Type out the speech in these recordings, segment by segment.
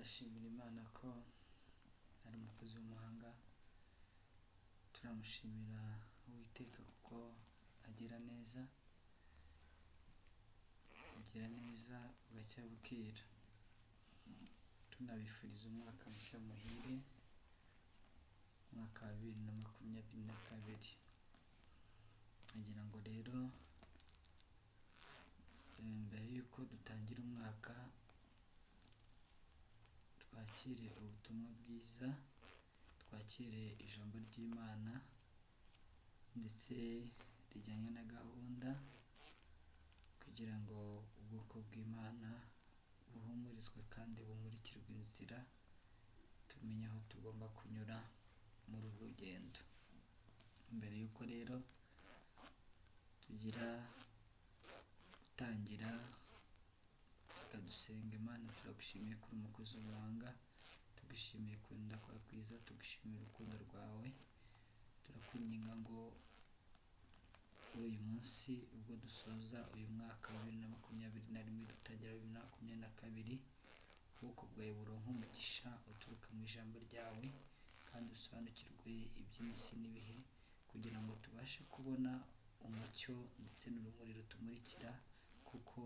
Turashimira Imana ko ari umukozi w'umuhanga, turamushimira Uwiteka kuko agira neza, agira neza bugacya bukira. Tunabifuriza umwaka mushya muhire, umwaka wa 2022. Ngira ngo rero mbere y'uko dutangira umwaka twakire ubutumwa bwiza, twakire ijambo ry'Imana ndetse rijyanye na gahunda, kugira ngo ubwoko bw'Imana buhumurizwe kandi bumurikirwe inzira, tumenye aho tugomba kunyura muri uru rugendo. Mbere y'uko rero tugira gutangira, reka dusenga. Imana, turagushimiye kuri umukozi w'umuhanga, tugushimiye kurinda kwawe kwiza, tugushimiye urukundo rwawe. Turakwinginga ngo kuri uyu munsi ubwo dusoza uyu mwaka wa 2021 dutangira 2022, ubwoko bwawe buronke umugisha uturuka mu ijambo ryawe, kandi usobanukirwe iby'iminsi n'ibihe, kugira ngo tubashe kubona umucyo ndetse n'urumuri rutumurikira, kuko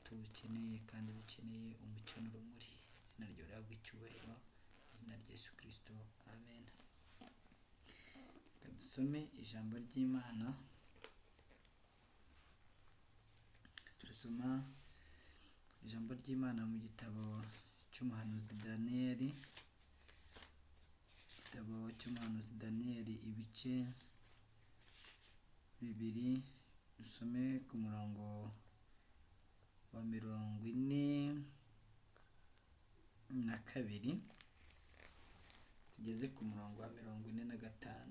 tuwukeneye kandi dukeneye umucyo n'urumuri. Izina ryawe rihabwe icyubahiro, izina rya Yesu Kristo, amen. Reka dusome ijambo ry'Imana. Turasoma ijambo ry'Imana mu gitabo cy'umuhanuzi Daniyeli, igitabo cy'umuhanuzi Daniyeli ibice 2, dusome ku murongo wa 42 tugeze ku murongo wa 45.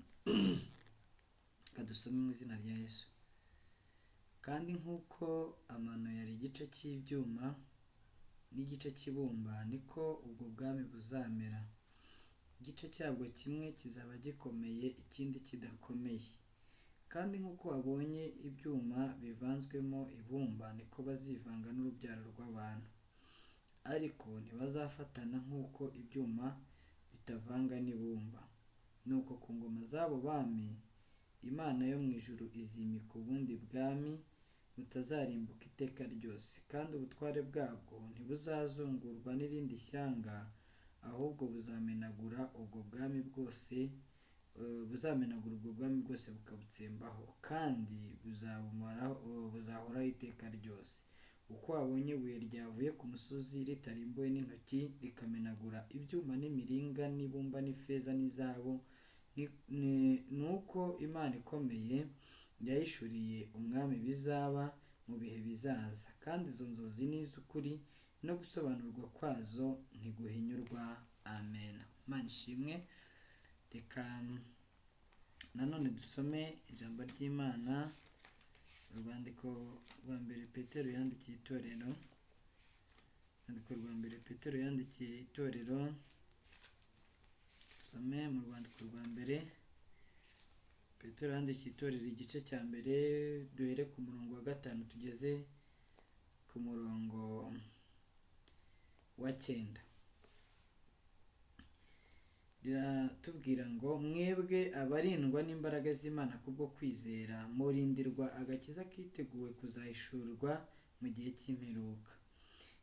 Reka dusome mu izina rya Yesu. Kandi nk'uko amano yari igice cy'ibyuma n'igice cy'ibumba, niko ubwo bwami buzamera. Igice cyabwo kimwe kizaba gikomeye, ikindi kidakomeye. Kandi nk'uko wabonye ibyuma bivanzwemo ibumba, niko bazivanga n'urubyaro rw'abantu. Ariko ntibazafatana nk'uko ibyuma bitavanga n'ibumba. Nuko ku ngoma z'abo bami, Imana yo mu ijuru izimika ubundi bwami butazarimbuka iteka ryose, kandi ubutware bwabwo ntibuzazungurwa n'irindi shyanga, ahubwo buzamenagura ubwo bwami bwose, buzamenagura ubwo bwami bwose bukabutsembaho, kandi buzahoraho iteka ryose. Uko wabonye ibuye ryavuye ku musozi ritarimbuwe n'intoki, rikamenagura ibyuma n'imiringa n'ibumba n'ifeza n'izahabu, nuko Imana ikomeye yahishuriye umwami bizaba mu bihe bizaza, kandi izo nzozi ni iz'ukuri no gusobanurwa kwazo ntiguhinyurwa. Amen. Imana ishimwe. Reka nanone dusome ijambo ry'Imana, urwandiko rwa mbere Petero yandikiye itorero, urwandiko rwa mbere Petero yandikiye itorero, dusome mu rwandiko rwa mbere Petero yandikiye itorero igice cya mbere, duhere ku murongo wa 5 tugeze ku murongo wa 9. Riratubwira ngo mwebwe abarindwa n'imbaraga z'Imana kubwo kwizera, murindirwa agakiza kiteguwe kuzahishurwa mu gihe cy'imperuka.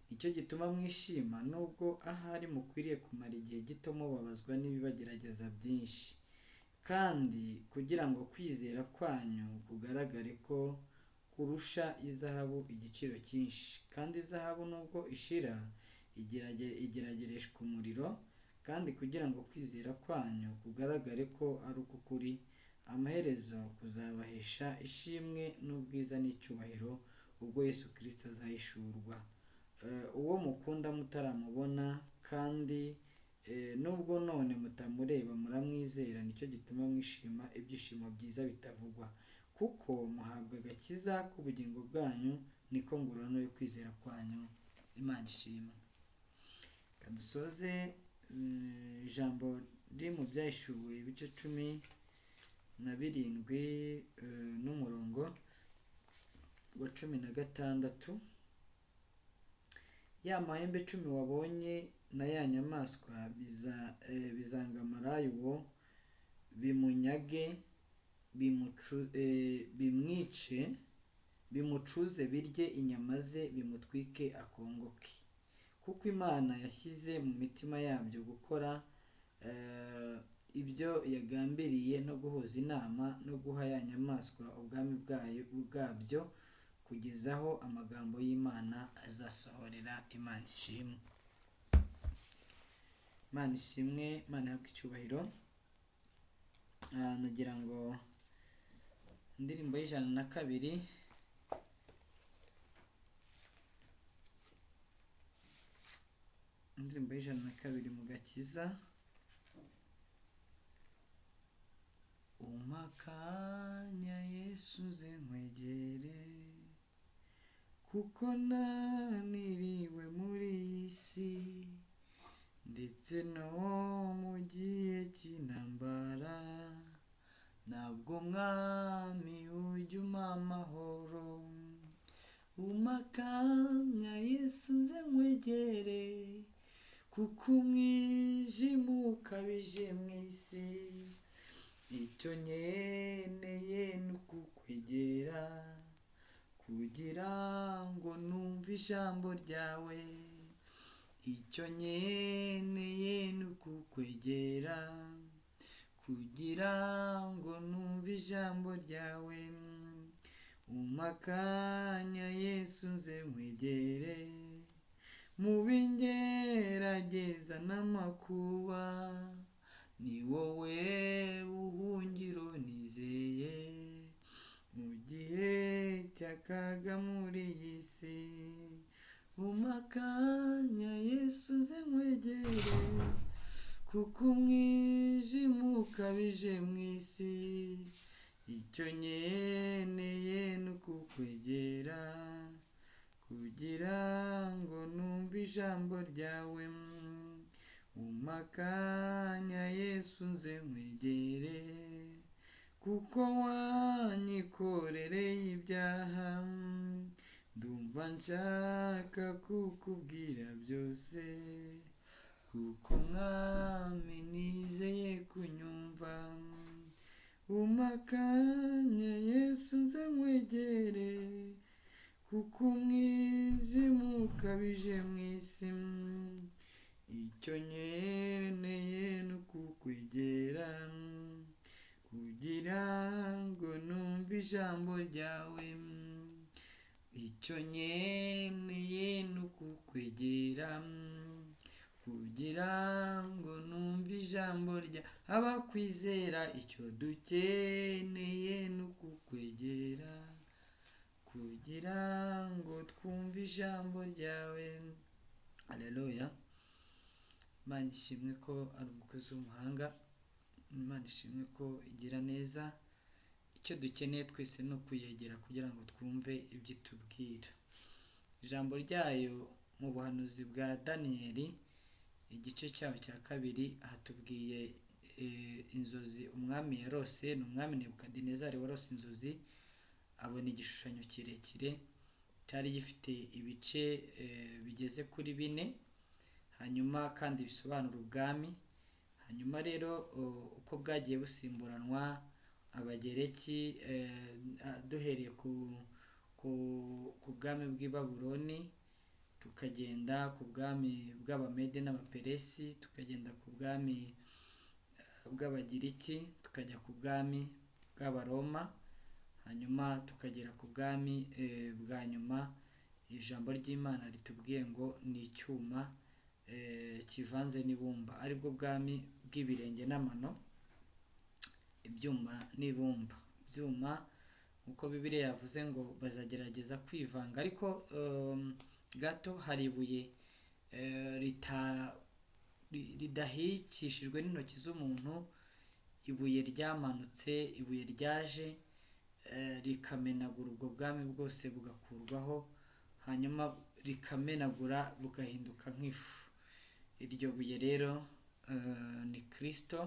Nicyo gituma mwishima, nubwo ahari mukwiriye kumara igihe gito mubabazwa n'ibibagerageza byinshi, kandi kugira ngo kwizera kwanyu kugaragare ko kurusha izahabu igiciro cyinshi, kandi izahabu nubwo ishira igeragereshwa umuriro, kandi kugira ngo kwizera kwanyu kugaragare ko ari uk'ukuri, amaherezo kuzabahesha ishimwe n'ubwiza n'icyubahiro ubwo Yesu Kristo azahishurwa. Uwo mukunda mutaramubona, kandi nubwo none mutamureba muramwizera, nicyo gituma mwishima ibyishimo byiza bitavugwa, kuko muhabwa agakiza k'ubugingo bwanyu, niko ngororano yo kwizera kwanyu. Imana ishimwe. Reka dusoze ijambo riri mu byahishuwe ibice 17 n'umurongo wa 16. Ya mahembe 10 wabonye na ya nyamaswa bizanga maraya uwo, bimunyage, bimwice, bimucuze, birye inyama ze, bimutwike akongoke. Kuko Imana yashyize mu mitima yabyo gukora ibyo yagambiriye, no guhuza inama no guha ya nyamaswa ubwami bwabyo, kugeza aho amagambo y'Imana azasohorera. Imana ishimwe, Imana ishimwe, Imana ihabwe icyubahiro. Nagira ngo indirimbo y'102, indirimbo y'102 mu gakiza. Umakanya Yesu nze nkwegere, kuko naniriwe muri iyi si, ndetse no mu gihe cy'intambara, ntabwo Mwami ujya umpa amahoro. Umakanya Yesu nze nkwegere, kuko umwijima ukabije mu isi, icyo nkeneye ni ukukwegera, kugira ngo numve ijambo ryawe. Icyo nkeneye ni ukukwegera, kugira ngo numve ijambo ryawe. Umakanya Yesu nze nkwegere, mu bingerageza n'amakuba, ni wowe buhungiro nizeye, mu gihe cy'akaga muri iyi si. Umakanya Yesu nze nkwegere, kuko umwijima ukabije mu isi, icyo nkeneye ni ukukwegera, kugira ngo numve ijambo ryawe. Umakanya Yesu nze nkwegere, kuko wanyikorereye ibyaha, ndumva nshaka kukubwira byose, kuko Mwami nizeye kunyumva. Umakanya Yesu nze nkwegere, kuko umwijima ukabije mu isi, icyo nkeneye ni ukukwegera, kugira ngo numve ijambo ryawe. Icyo nkeneye ni ukukwegera, kugira ngo numve ijambo rya abakwizera. Icyo dukeneye ni ukukwegera, kugira ngo twumve ijambo ryawe. Haleluya. Imana ishimwe ko ari umukozi w'umuhanga, Imana ishimwe ko igira neza. Icyo dukeneye twese ni ukuyegera kugira ngo twumve ibyo itubwira. Ijambo ryayo mu buhanuzi bwa Daniyeli igice cyaho cya 2 hatubwiye inzozi umwami yarose. Ni umwami Nebukadinezari warose inzozi, abona igishushanyo kirekire cyari gifite ibice bigeze kuri 4, hanyuma kandi bisobanura ubwami. Hanyuma rero uko bwagiye busimburanwa Abagereki, duhereye ku bwami bw'i Babuloni, tukagenda ku bwami bw'Abamede n'Abaperesi, tukagenda ku bwami bw'Abagiriki, tukajya ku bwami bw'Abaroma, hanyuma tukagera ku bwami bwa nyuma. Ijambo ry'Imana ritubwiye ngo ni icyuma kivanze n'ibumba, aribwo bwami bw'ibirenge n'amano, ibyuma n'ibumba. Ibyuma nkuko Bibiliya yavuze ngo bazagerageza kwivanga, ariko gato hari ibuye ridahikishijwe n'intoki z'umuntu, ibuye ryamanutse, ibuye ryaje rikamenagura ubwo bwami bwose bugakurwaho, hanyuma rikamenagura bugahinduka nk'ifu. Iryo buye rero ni Kristo,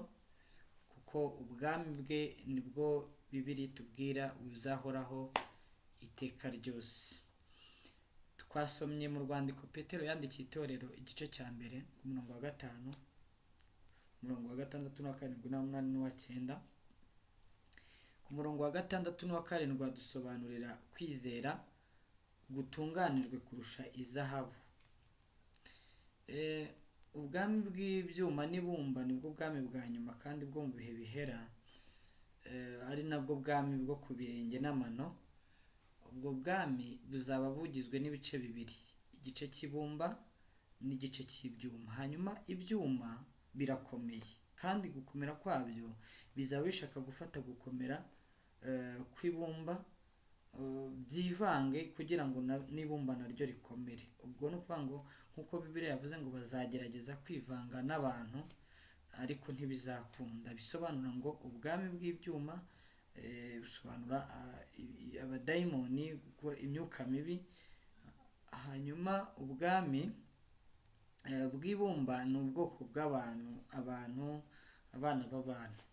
kuko ubwami bwe nibwo Bibiliya itubwira buzahoraho iteka ryose. Twasomye mu rwandiko Petero yandikiye itorero, igice cya mbere, ku murongo wa 5, umurongo wa 6 n'uwa 7 n'uwa 8 n'uwa 9. Ku murongo wa 6 n'uwa 7 hadusobanurira kwizera gutunganijwe kurusha izahabu. Ubwami bw'ibyuma n'ibumba nibwo bwami bwa nyuma kandi bwo mu bihe bihera, ari nabwo bwami bwo ku birenge n'amano. Ubwo bwami buzaba bugizwe n'ibice bibiri, igice cy'ibumba n'igice cy'ibyuma. Hanyuma ibyuma birakomeye, kandi gukomera kwabyo bizaba bishaka gufata gukomera kw'ibumba, byivange kugira ngo n'ibumba naryo rikomere. Ubwo ni ukuvuga ngo nk'uko Bibiliya yavuze ngo bazagerageza kwivanga n'abantu ariko ntibizakunda. Bisobanura ngo ubwami bw'ibyuma, bisobanura abadayimoni, gukora imyuka mibi. Hanyuma ubwami bw'ibumba ni ubwoko bw'abantu, abantu, abana b'abantu.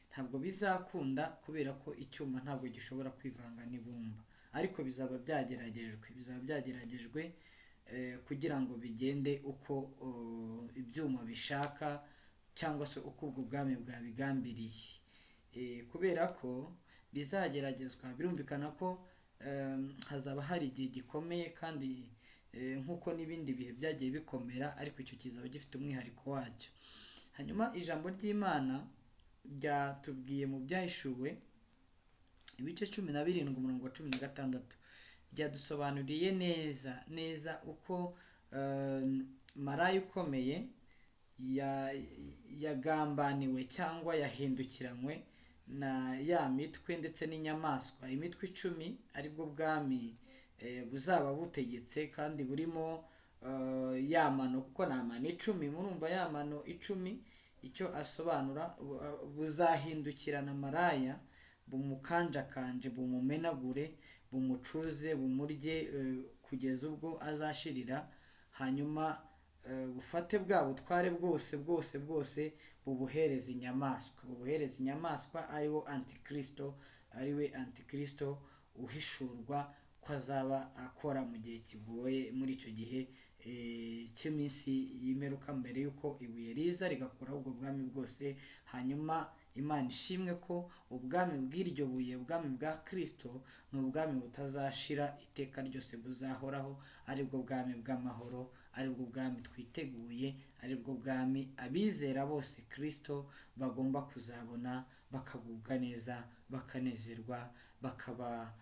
Ntabwo bizakunda kubera ko icyuma ntabwo gishobora kwivanga n'ibumba, ariko bizaba byageragejwe, bizaba byageragejwe kugira ngo bigende uko ibyuma bishaka cyangwa se uko ubwo bwami bwabigambiriye. Kubera ko bizageragezwa, birumvikana ko hazaba hari igihe gikomeye, kandi nk'uko n'ibindi bihe byagiye bikomera, ariko icyo kizaba gifite umwihariko wacyo. Hanyuma ijambo ry'Imana ryatubwiye mu Byahishuwe ibice 17 umurongo wa 16, ryadusobanuriye neza neza uko maraya ukomeye yagambaniwe cyangwa yahindukiranywe na ya mitwe ndetse n'inyamaswa, imitwe 10, aribwo bwami buzaba butegetse kandi burimo ya mano, kuko ni amano 10. Murumva ya mano 10 icyo asobanura, buzahindukirana maraya, bumukanjakanje, bumumenagure, bumucuze, bumurye, kugeza ubwo azashirira. Hanyuma bufate bwa butware bwose bwose bwose, bubuhereza inyamaswa, bubuhereza inyamaswa, ariwo antikristo, ariwe antikristo uhishurwa ko azaba akora mu gihe kigoye, muri icyo gihe cy'iminsi y'imperuka, mbere y'uko ibuye riza rigakuraho ubwo bwami bwose. Hanyuma Imana ishimwe ko ubwami bw'iryo buye, ubwami bwa Kristo, ni ubwami butazashira iteka ryose, buzahoraho, aribwo bwami bw'amahoro, aribwo bwami twiteguye, aribwo bwami abizera bose Kristo bagomba kuzabona, bakagubwa neza, bakanezerwa, bakaba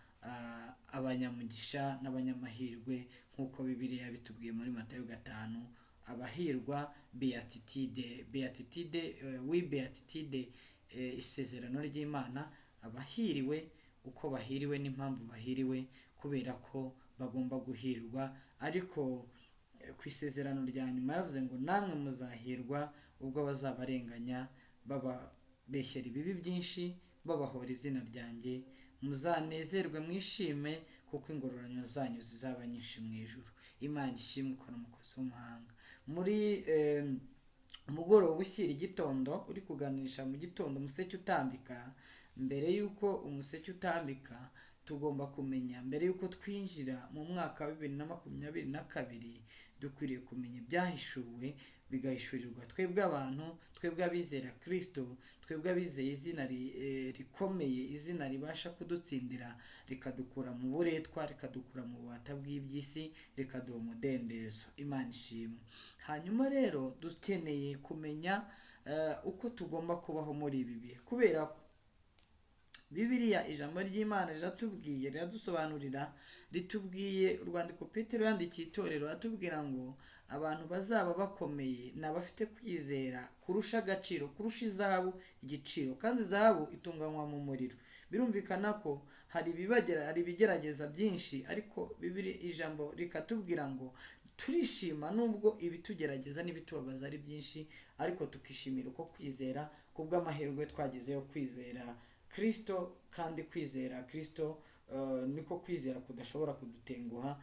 abanyamugisha n'abanyamahirwe, nk'uko Bibiliya bitubwiye muri Matayo 5, abahirwa beatitude, beatitude, wi beatitude, isezerano ry'Imana, abahiriwe uko bahiriwe n'impamvu bahiriwe, kubera ko bagomba guhirwa. Ariko ku isezerano rya nyuma yaravuze ngo namwe muzahirwa ubwo bazabarenganya, bababeshyera ibibi byinshi, babahora izina ryanjye, muzanezerwe mwishime, kuko ingororano zanyu zizaba nyinshi mu ijuru. Imana ishimwe ikora umukozi w'umuhanga. Muri umugoroba ushyira igitondo, uri kuganisha mu gitondo, umuseke utambika, mbere y'uko umuseke utambika tugomba kumenya, mbere y'uko twinjira mu mwaka wa 2022, dukwiriye kumenya ibyahishuwe, bigahishurirwa twebwe abantu, twebwe abizera Kristo, twebwe abizeye izina rikomeye, izina ribasha kudutsindira, rikadukura mu buretwa, rikadukura mu bubata bw'iby'isi, rikaduha umudendezo. Imana ishimwe. Hanyuma rero dukeneye kumenya uko tugomba kubaho muri ibi bihe, kubera ko Bibiliya, ijambo ry'Imana riratubwiye, riradusobanurira, ritubwiye urwandiko Petero yandikiye itorero, atubwira ngo abantu bazaba bakomeye ni abafite kwizera kurusha agaciro, kurusha izahabu igiciro, kandi izahabu itunganywa mu muriro. Birumvikana ko hari ibigerageza byinshi, ariko Bibiliya ijambo rikatubwira ngo turishima nubwo ibitugerageza n'ibitubabaza ari byinshi, ariko tukishimira uko kwizera kubw'amahirwe twagize yo kwizera Kristo, kandi kwizera Kristo niko kwizera kudashobora kudutenguha.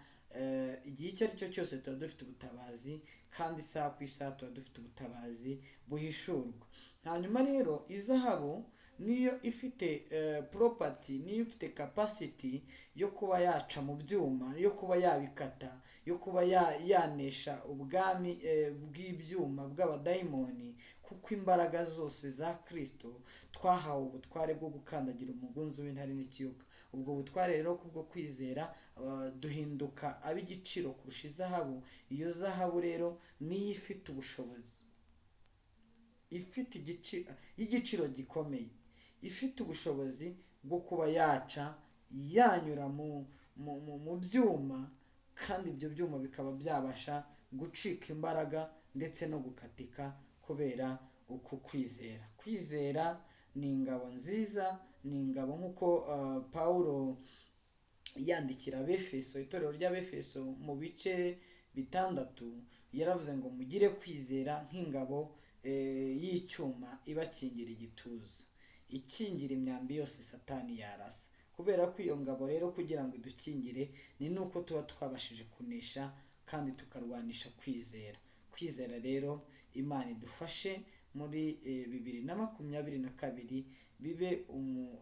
Igihe icyo ari cyo cyose tuba dufite ubutabazi, kandi isaha ku isaha tuba dufite ubutabazi buhishurwa. Hanyuma rero izahabu Niyo ifite property, niyo ifite capacity yo kuba yaca mu byuma, yo kuba yabikata, yo kuba yanesha ubwami bw'ibyuma bw'abadayimoni, kuko imbaraga zose za Kristo twahawe ubutware bwo gukandagira umugunzu w'intare n'ikiyoka. Ubwo butware rero kubwo kwizera duhinduka ab'igiciro kurusha izahabu. Iyo zahabu rero niyo ifite ubushobozi, ifite y'igiciro gikomeye, ifite ubushobozi bwo kuba yaca, yanyura mu byuma, kandi ibyo byuma bikaba byabasha gucika imbaraga ndetse no gukatika kubera uku kwizera. Kwizera ni ingabo nziza, ni ingabo nk'uko Pawulo yandikira Abefeso, itorero ry'Abefeso mu bice 6, yaravuze ngo mugire kwizera nk'ingabo y'icyuma ibakingira igituza, ikingira imyambi yose Satani yarasa. Kubera ko iyo ngabo rero kugira ngo idukingire ni nuko tuba twabashije kunesha kandi tukarwanisha kwizera. Kwizera rero Imana idufashe muri 2022 bibe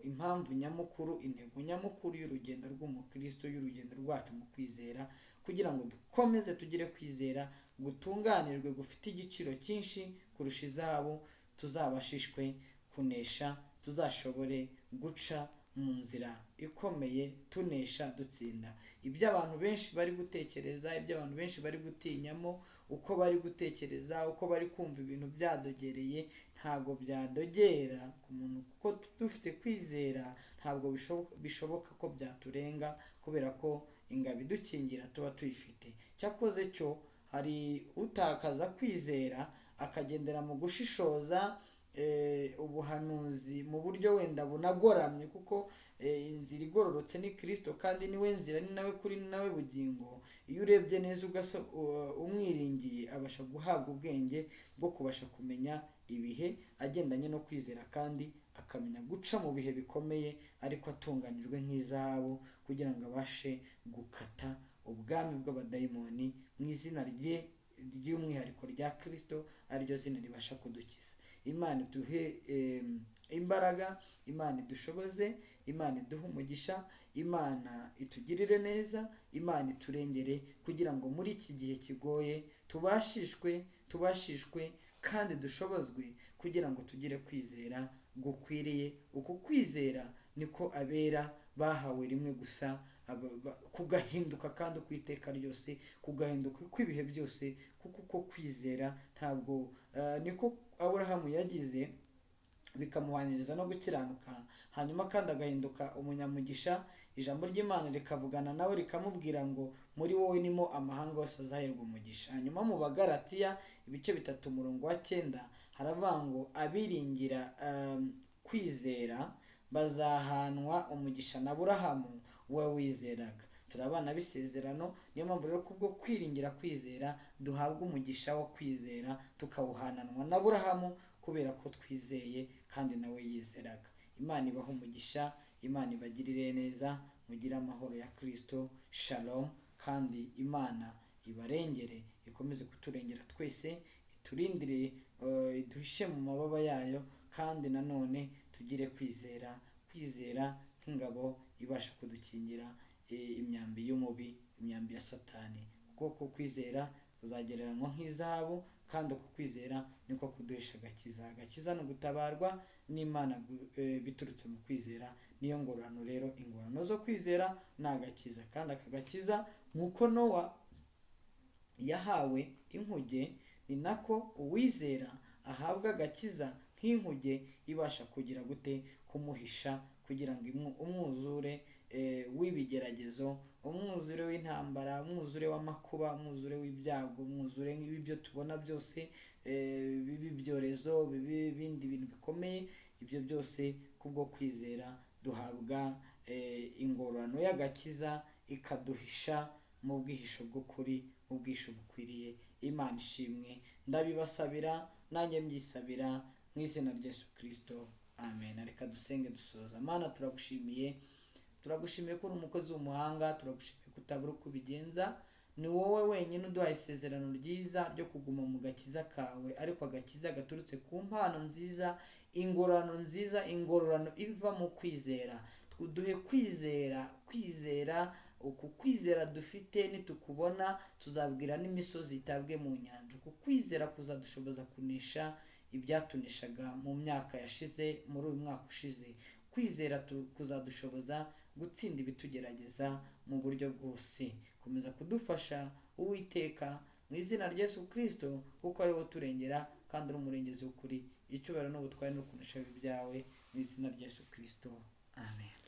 impamvu nyamukuru, intego nyamukuru y'urugendo rw'umukristo, y'urugendo rwacu mu kwizera, kugira ngo dukomeze tugire kwizera gutunganijwe, gufite igiciro cyinshi kurusha izahabu, tuzabashishwe kunesha, tuzashobore guca mu nzira ikomeye tunesha dutsinda. Ibyo abantu benshi bari gutekereza, ibyo abantu benshi bari gutinyamo, uko bari gutekereza, uko bari kumva ibintu byadogereye, ntabwo byadogera ku muntu, kuko dufite kwizera ntabwo bishoboka ko byaturenga, kubera ko ingabo idukingira tuba tuyifite. Cyakoze cyo hari utakaza kwizera akagendera mu gushishoza ubuhanuzi mu buryo wenda bunagoramye, kuko inzira igororotse ni Kristo, kandi niwe nzira, ni nawe kuri, ni nawe bugingo. Iyo urebye neza umwiringiye abasha guhabwa ubwenge bwo kubasha kumenya ibihe agendanye no kwizera, kandi akamenya guca mu bihe bikomeye ariko atunganijwe nk'izahabu, kugira ngo abashe gukata ubwami bw'abadayimoni mu izina rye ry'umwihariko rya Kristo, ariryo zina ribasha kudukiza. Imana iduhe imbaraga, Imana idushoboze, Imana iduhe umugisha, Imana itugirire neza, Imana iturengere, kugira ngo muri iki gihe kigoye tubashishwe kandi dushobozwe, kugira ngo tugire kwizera gukwiriye. Uku kwizera niko abera bahawe rimwe gusa, kugahinduka kandi kwiteka ryose, kugahinduka kw'ibihe byose, kuko uko kwizera ntabwo niko Aburahamu yagize bikamuhaniriza no gukiranuka, hanyuma kandi agahinduka umunyamugisha. Ijambo ry'Imana rikavugana nawe rikamubwira ngo muri wowe nimo amahanga yose azaherwa umugisha. Hanyuma mu Bagalatiya ibice 3 umurongo wa 9 haravuga ngo abiringira kwizera bazahanwa umugisha na Aburahamu we wizeraga. Turi abana b'isezerano, niyo mpamvu rero kubwo kwiringira kwizera duhabwa umugisha wo kwizera, tukawuhananwa na Aburahamu kubera ko twizeye kandi nawe yizeraga. Imana ibahe umugisha, Imana ibagirire neza, mugire amahoro ya Kristo. Shalom. Kandi Imana ibarengere, ikomeze kuturengera twese, iturindire, iduhishe mu mababa yayo, kandi nanone tugire kwizera, kwizera nk'ingabo ibasha kudukingira imyambi y'umubi, imyambi ya Satani. Kuko kwizera kuzagereranywa nk'izahabu, kandi uko kwizera niko kuduhesha agakiza. Agakiza ni ugutabarwa n'Imana biturutse mu kwizera. Niyo ngororano rero, ingororano zo kwizera ni agakiza. Kandi aka gakiza nk'uko Nowa yahawe inkuge, ni nako uwizera ahabwa agakiza nk'inkuge ibasha kugira gute kumuhisha, kugira ngo umwuzure w'ibigeragezo, umwuzure w'intambara, umwuzure w'amakuba, umwuzure w'ibyago, umwuzure w'ibyo tubona byose, bibi byorezo, bibi bindi bintu bikomeye, ibyo byose kubwo kwizera duhabwa ingororano y'agakiza, ikaduhisha mu bwihisho bw'ukuri, mu bwihisho bukwiriye. Imana ishimwe. Ndabibasabira nanjye mbyisabira mu izina rya Yesu Kristo, amen. Reka dusenge dusoza. Mana, turagushimiye, turagushimiye ko uri umukozi w'umuhanga, turagushimiye ko utabura uko ubigenza. Ni wowe wenyine uduha isezerano ryiza ryo kuguma mu gakiza kawe, ariko agakiza gaturutse ku mpano nziza, ingororano nziza, ingororano iva mu kwizera. Duhe kwizera, kwizera uku kwizera dufite, nitukubona tuzabwira n'imisozi itabwe mu nyanja. Uku kwizera kuzadushoboza kunesha ibyatuneshaga mu myaka yashize, muri uyu mwaka ushize. Kwizera kuzadushoboza gutsinda ibitugerageza mu buryo bwose. Komeza kudufasha Uwiteka, mu izina rya Yesu Kirisito, kuko ari wowe uturengera kandi uri umurengezi w'ukuri. Icyubahiro n'ubutware no kunesha byawe, mu izina rya Yesu Kirisito, amen.